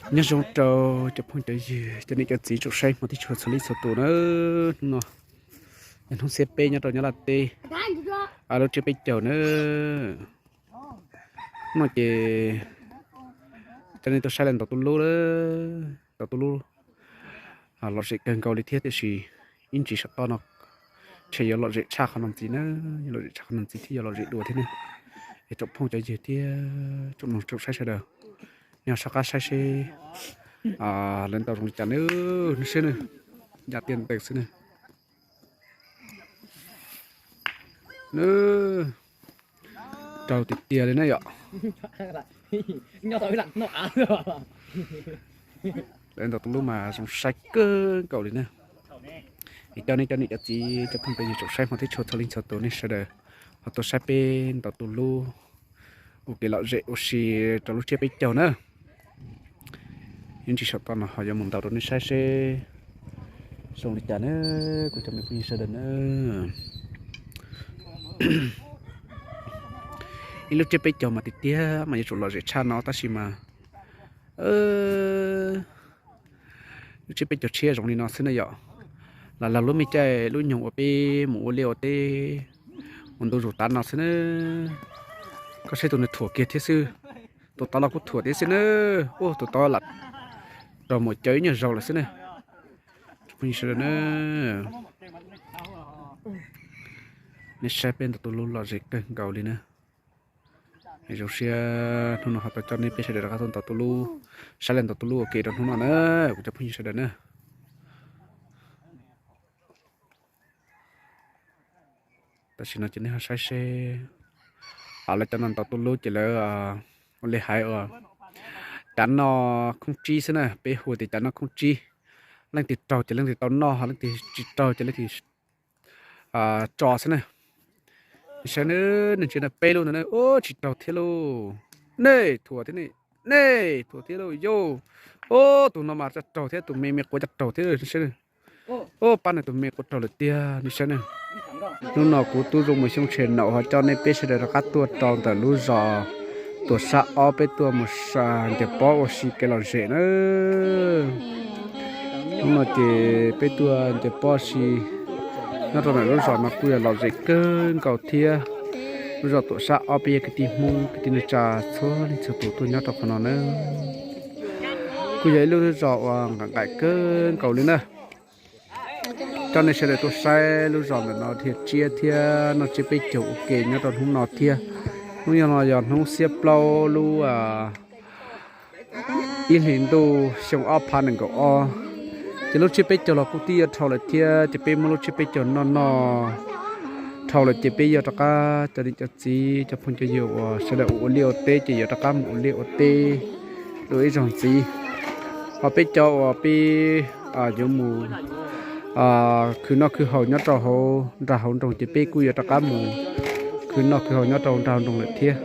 Nyob zoo rau cov phooj cov ywg, cov niam cov txiv tsoom saib hmov thiab tshua txhua leej txhua tus na. Hnub no yog hnub xiab peb nyob rau Nyab Laj teb, lub tsiab peb caug na. Hnub no ces coj nej tuaj saib lawv ntaus tuj lub, ntaus tuj lub lom zem kawg nkaus li thiab, tiam sis ib ntsis saum toj no ntshe yuav lom zem tshaj qhov no ntxiv na, yuav lom zem tshaj qhov no ntxiv thiab yuav lom zem dua thiab ne. Es tsoom phooj cov ywg thiab tsoom mloog tsoom saib sawv daws, nej ho soj qab saib seb lawv ntaus zoo li cas na, nej saib na, yam tiaj nteeg xwb na. Nws raug tiag tiag li na yom. Lawv ntaus tuj lub mas zoo saib kawg nkaus li na. Es coj nej cov niam cov txiv cov phooj cov ywg tsoom saib hmov thiab tshua txhua leej txhua tus nej sawv daws ho tuaj saib peb ntaus tuj lub ua kev lom zem ua si rau lub tsiab peb caug na. Ib ntsis saum toj no ho yuav mus ntaus rau nej saib seb zoo li cas na, kuv cov me phooj ywg sawv daws na. Ib lub tsiab peb caug mas tiag tiag mas yuav tsum lom zem tshaj no tab sis mas lub tsiab peb caug tshiab zoo li no xwb na yom. Lam laug lub me caij lub nyoog uas peb mus ua liaj ua teb mus ntu zus tav no xwb na. Koj saib tus nws thuam kiag thiab xwb, tus tod los kuj thuam thiab xwb na. Ua tus tod lam raug mus caw ib nyuag zaus lawm xwb na. Tsoom phooj ywg sawv daws na, nej saib peb ntaus tuj lub lom zem kawg nkaus li na. Zoo siab hnub no ho tau coj nej peb sawv daws rov qab tuaj ntaus tuj lub, saib lawv ntaus tuj lub ua ke rau hnub no na, kuv cov phooj ywg sawv daws na. Tam sim no ces nej ho saib seb, lawv cov no ntaus tuj lub ces lawv ua li hais uas, cav no khoob tsib xwb na, peb hu tias cav no khoob tsib. Leej twg raug ces leej twg tau noj, leej twg tsis raug ces leej twg tso xwb na. Saib na, nej ntsia na, peb lub ntawd na, ub tsis raug thiab lauj. Nej thuam thiab ne, nej thuam thiab lauj yau. Ub tus no mas cov raug thiab, tus me me quav cov raug thiab. Ub pab nws tus me quav raug lawm tiag, nej saib na. Hnub no kuv tub zoo mus xyoo tshem naum ho coj nej peb sawv daws rov qab tuaj rau ntawm lub zos Tuam Sab Ob, peb tuaj mus ncaws pob ua si kev lom zem na. Hnub no ces peb tuaj ncaws pob si nyob rau ntawm lub zos no kuj yog lom zem kawg nkaus thiab. Lub zos Tuam Sab Ob peb yog kwv tij Hmoob kwv tij neej tsa txhua leej txhua tus tuaj nyob rau qhov no na. Kuj yog ib lub zos uas nqaim nqaim kawg nkaus li na. Coj nej sawv daws tuaj saib lub zos ntawm no dhia tsiab thiab noj tsiab peb caug ua ke nyob rau hnub no thiab. Hnub no yog hnub xiab plaub lub ib hlis ntuj xyoo ob phav nees nkaum ob. Ces lub tsiab peb caug los kuj twb yuav dhau lawm thiab, ces peb muab lub tsiab peb caug noj noj dhau lawm ces peb yuav rov qab cov niam cov txiv cov phooj cov ywg uas sawv daws ua liaj ua teb ces yuav rov qab mus ua liaj ua teb dua ib zaug ntxiv. Ho peb cov uas peb yuav mus khwv noj khwv haus nyob rau hauv nrag hauv nroog ces peb kuj yuav rov qab mus khwv noj khwv haus nyob rau nrag hauv nroog lawm thiab.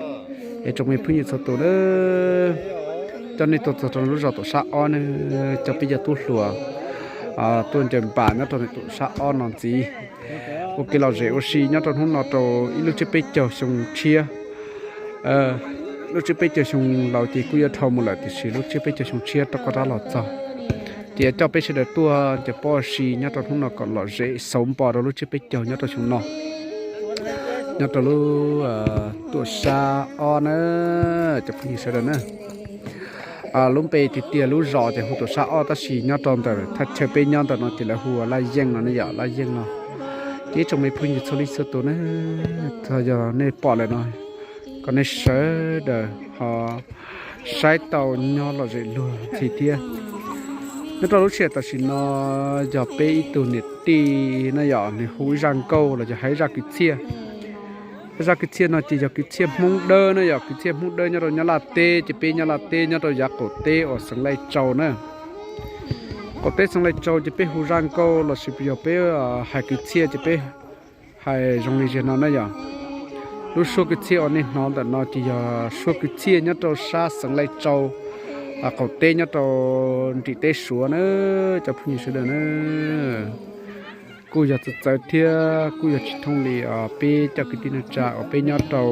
Es tsoom me phooj ywg txhua tus na, coj nej tuaj txog rau lub zos Tuam Sab Ob na, coj peb cov tub hluas tuaj ncaws npas nyob rau Tuam Sab Ob no ntxiv, ua kev lom zem ua si nyob rau hnub no rau ib lub tsiab peb caug xyoo tshiab. Lub tsiab peb caug xyoo laus ces kuj yuav dhau mus lawm tiam sis lub tsiab peb caug xyoo tshiab rov qab los txog, ces yuav coj peb sawv daws tuaj ncaws pob ua si nyob rau hnub no kom lom zem xauv npo rau lub tsiab peb caug nyob rau xyoo no, nyob rau lub Tuam Sab Ob na, cov phooj ywg sawv daws na. Lub npe tiag tiag lub zos ces hu Tuam Sab Ob tab sis nyob rau ntawm thaj chaw peb nyob ntawm no ces lawv hu ua Laj Yeej no ne yom, Laj Yeej no. Ces ib tsoom me phooj ywg txhua leej txhua tus na, txog yog nej pom lawm no, kom nej sawv daws ho saib tau nyob lom zem luag ntxhi thiab. Nyob rau lub sij hawm tam sim no yog peb ib tug niam tij na yom, nws hu ib zaj nkauj los yog hais ib zaj kwv txhiaj. Zaj kwv txhiaj no ces yog kwv txhiaj Hmoob Dawb na yom, kwv txhiaj Hmoob Dawb nyob rau Nyab Laj teb, ces peb Nyab Laj teb nyob rau yav qaum teb uas xeev Laij Tsau na. Qaum teb xeev Laij Tsau ces peb hu zaj nkauj los sis yog peb hais kwv txhiaj ces peb hais zoo li ziag no na yom. Lub suab kwv txhiaj uas nej hnov ntawm no ces yog suab kwv txhiaj nyob rau sab xeev Laij Tsau, qaum teb nyob rau nrim teb Suav na, cov phooj ywg sawv daws na. Kuj yog txawv txawv thiab kuj yog tsis thooj li peb cov kwv tij neej tsa uas peb nyob rau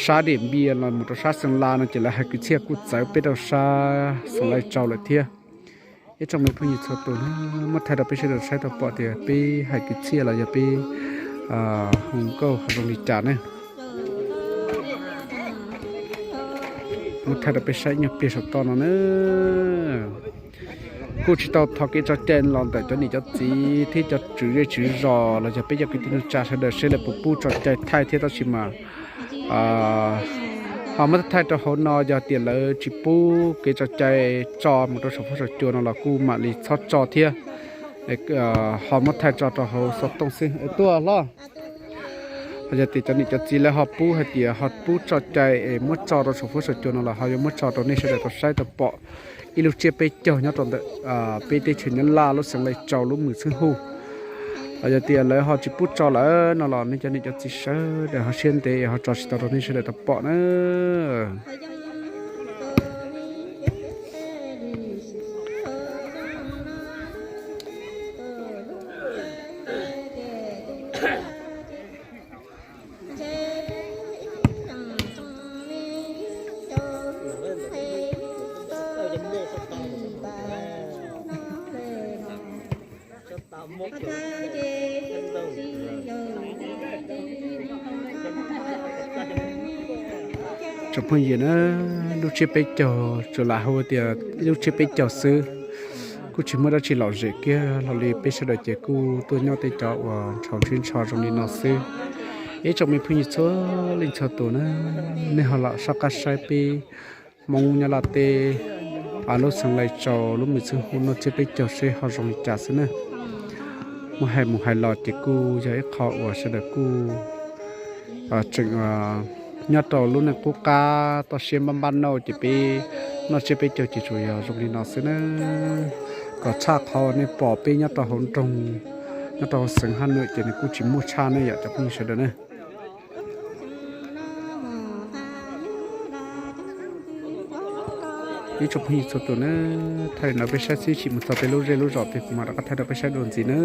sab Diam Npias los mus rau sab Xeem Las no ces lawv hais kwv txhiaj kuj txawv peb rau sab Xeem Las Tsau lawm thiab. Ib tsoom me phooj ywg txhua tus, muab thaij rau peb sawv daws saib tau pom tias peb hais kwv txhiaj los yog peb hu nkauj zoo li cas ne. Muab thaij rau peb saib nyuag pliag saum toj no na. Kuj tsis tau thov kev tso cai los ntawm cov niam cov txiv thiab cov tswv zej tswv zos los yog peb cov kwv tij neej tsa sawv daws seb lawv puas pub tso cai thaij thiab, tab sis mas ho muab thaij rau hauv no yog tias lawv tsis pub kev tso cai tso mus rau saum fuab saum cua no los kuj mam li txhob tso thiab. Ho muab thaij tso rau hauv xov tooj xwb tuaj hlob. Ho yog tias cov niam cov txiv lawv ho pub hais tias ho pub tso cai es muab tso rau saum fuab saum cua no los ho yuav muab tso rau nej sawv daws tau saib tau pom ib lub tsiab peb caug nyob rau ntawm peb teb chaws Nyab Laj lub xeev Lais Tsaus lub Mws Xwb Huj. Ho yog tias lawv ho tsis pub tso lawm no los nej cov niam cov txiv sawv daws ho siab ntev ho tso tsis tau rau nej sawv daws tau pom na. Tsoom phooj ywg na, lub tsiab peb caug tsuas lam hu tias lub tsiab peb caug xwb, kuj tsis muaj dab tsi lom zem kiag hlo li. Peb sawv daws ces kuj tuaj nyob tej cov uas ntshaus ntsib ntsho zoo li no xwb. Ib tsoom me phooj ywg txhua leej txhua tus na, nej ho lam soj qab saib peb Hmoob Nyab Laj teb lub xeev Lais Tsaus lub Mws Xwb Huj noj tsiab peb caug seb ho zoo li cas xwb na. Muab hais mus hais los ces kuj yog ib qho uas sawv daws kuj tseem nyob rau lub neej qub qab toj siab npab npab nauj ces peb noj tsiab peb caug ces tsuas yog zoo li no xwb na. Kom tshaj qhov nej pom peb nyob rau hauv nroog, nyob rau hauv xeev Hab Nwm ces nws kuj tsis muaj tshaj ne yom cov phooj ywg sawv daws na. Ib tsoom phooj ywg txhua tus na, thaij li no peb saib xwb, sim mus txog peb lub zej lub zos tiag kuv mam rov qab thaij rau peb saib dua ntxiv na.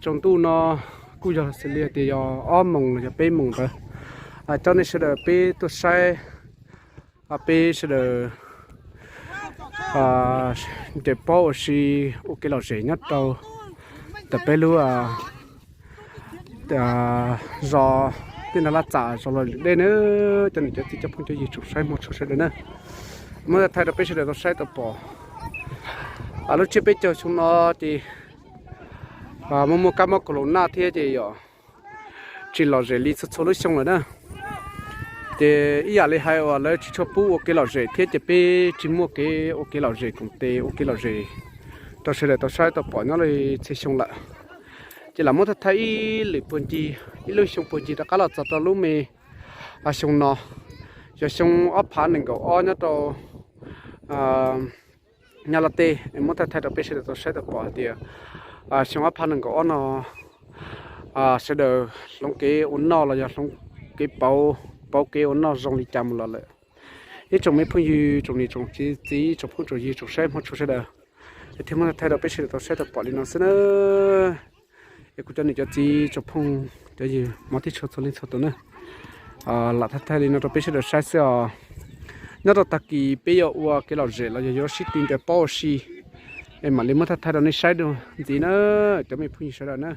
Tsaus ntuj no kuj yog xws li tias yog ob moos los yog peb moos ntawd. Coj nej sawv daws peb tuaj saib peb sawv daws ncaws pob ua si ua kev lom zem nyob rau ntawm peb lub zos Tij Nra Laj Txam zos Los Lwm Dej na. Cov niam cov txiv cov phooj cov ywg tsoom saib hmov tshua sawv daws na, muab thaij rau peb sawv daws tau saib tau pom. Lub tsiab peb caug xyoo no ces muaj muaj kab mob kaus lau naj thiab ces yog tsis lom zem li txhua txhua lub xyoo lawm na. Ces ib yam li hais uas lawv tsis tshua pub ua kev lom zem thiab ces peb tsis muaj kev ua kev lom zem koom tes ua kev lom zem rau sawv daws tau saib tau pom nyob li txhia xyoo lawm. Ces lam muab thaij thaij ib lwm puag ncig, ib lub xyoo puag ncig rov qab los txog rau lub me xyoo no, yog xyoo ob phav nees nkaum ob nyob rau, a, nyob laj teb es muab thaij thaij rau peb sawv daws tau saib tau pom hais tias xyoo ob phav nees nkaum ob no sawv daws hloov kev ua noj los yog hloov kev pauv, pauv kev ua noj zoo li cas mus los lawm. Ib tsoom me phooj ywg, tsoom niam tsoom txiv, tsoom phooj tsoom ywg, tsoom saib hmov tshua sawv daws, es thiaj muab thaij thaij rau peb sawv daws tau saib tau pom li no xwb na. Es kuv cov niam cov txiv, tsoom phooj cov ywg hmov tshua txhua leej txhua tus na, lam thaij thaij li no rau peb sawv daws saib xwb os. Nyob rau tag kis peb yuav ua kev lom zem los yog yuav sib ti ncaws paub ua si, es mam li muab thaij thaij rau nej saib dua ntxiv na, cov me phooj ywg sawv daws na.